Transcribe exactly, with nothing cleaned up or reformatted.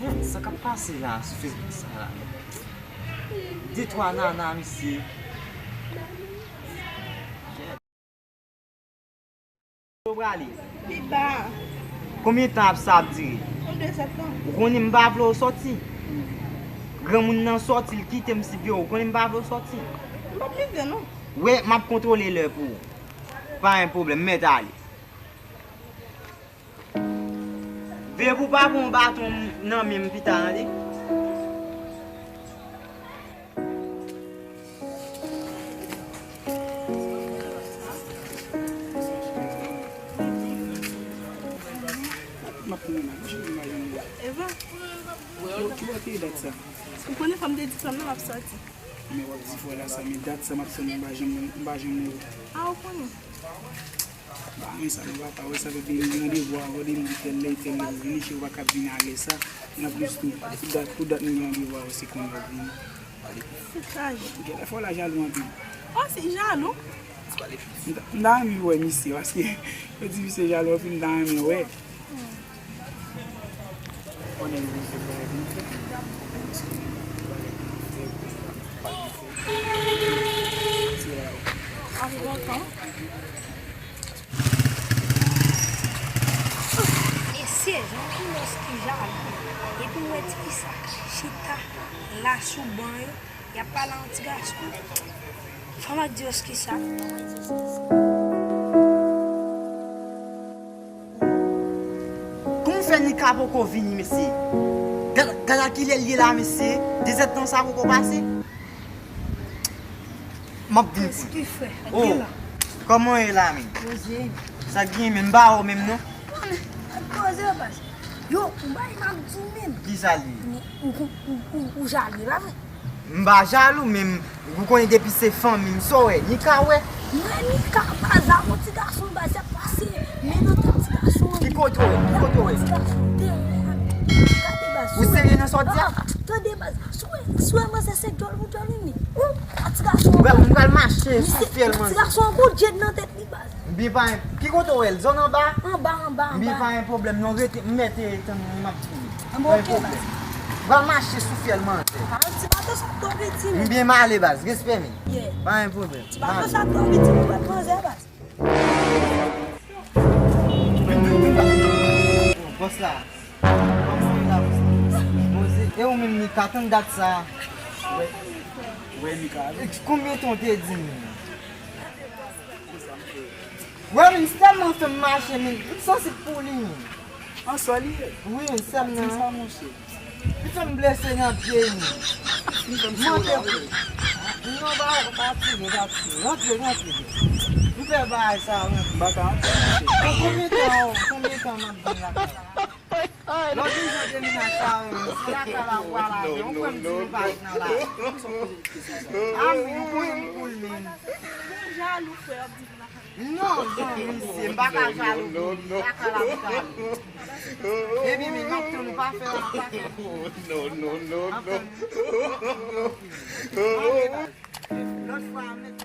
Kèt, sa k ap pase la sou Facebook sa la? De twa nana, mesye. Kèt. Ou prale? Pi ba. Konbyen tan ap sa ap dire? On de sèt tan. Ou konnen m pa vle w sòti. Granmoun nan sòti, l kite m sipye w. Ou konnen m pa vle w sòti. M p ap leve non. Wè, m ap kontwole lè pou ou. Pa gen pwoblèm, mèt ale. Veye pou w pa pran yon baton nan men m pita, tande? M ap pran nan machin, m pa janm wè. Eva? Ki bò te ye dat sa? Ou konnen fò m te di frè m nan m ap sòti. Men w ap di frè la sa, men dat sa m ap tann, m pa janm, m pa janm wè. A, ou konnen. Ba, men sa nou pa ka wè sa, depi m gen randevou avè w, depi m di tèl lè, tèl lè, ou vini, chè, ou pa ka vin alè sa. Anplis tou, pou dat, pou dat nou gen randevou avè w, se kounye a w vini. Fout la jalou. Genlè fò w la jalou anpil. Oh, se jalou? M ta, m ta renmen wè misye, paske yo di misye jalou anpil, m ta renmen wè. Mesye, jan ki lòs ki jalou. Epi m wè ti fi sa chita la sou ban yo, y ap pale a yon ti gason. Fò m ak di lòs ki sa. Kòman fè Nika poko vini, mesye? Gad, gad a kilè l ye la, mesye. Dezèdtan sa poko pase. M ap vin pran. Èske frè, oh, gen la? Kòman w ye la menm? Poze. Sa k gen menm? M pa wè w menm non. Poze, baz. Yo, m bay m ap di w menm. Kisa l ye? Ou, ou, ou, ou, ou jalou, pa vre? M pa jalou, men m, ou konnen depi se fanmi m, sa w wè, Nika wè. Mwen, Nika, baz, a yon ti gason, baz, y ap pase men nan tèt ti gason an. Ki kote w wè? Ki kote w wè? Ti gason dèyè a. Gade, baz. Ou serye nan sa w di a? Ah, tande, baz. Sou, sou, manzè se djòl pou djòl, wi. Ou, a ti gason an. M pral mache sou fyèl manzè. Ti gason an gon djed nan tèt li, baz. M byen pa gen, ki kote w wè l? Zòn anba? Anba, anba, anba. M byen pa gen pwoblèm, non, rete, m mèt tann li, m ap vini. Anba, ok, baz. M pral mache sou fyèl manzè. Ah, ti bato sa twò piti, men. M byen m ale, baz, respè, men. Yeah. Pa gen pwoblèm. Ti bato sa twò piti pou bèt manzè, baz. Bòs la. Kòman w ye la, bòs la? Poze. E ou menm, Nika, tann dat sa. Wè, wè, Nika. Konbyen tan w te di m? Wè, men, m tèlman fè m mache, men, m santi pou li, men. An sòl li ye? Wi, sè m nan. Di sa, monchè. Li fè m blese nan pye, men. Li fè m sere la, wi. Non, pa, pa tire, pa tire. Rantre, rantre. M fè bagay sa, rantre. M pa ka antre, monchè. Bon, konbyen tan, konbyen tan m ap vin lakay la? Lòt jou jan de mennaj sa yo, se lakay la ou pral ale. Ou kwè m di nou pa nan la. A, men ou konnen m koul, men. Ou jalou, frè, w ap di m lakay. Non, zanmi, se m pa ka jalou pou li. Lakay la pou ta ale. Ebyen, men m ap tann ou pa fè, pa fè. M ap tann. Ale, baz. Lòt fwa, mèt.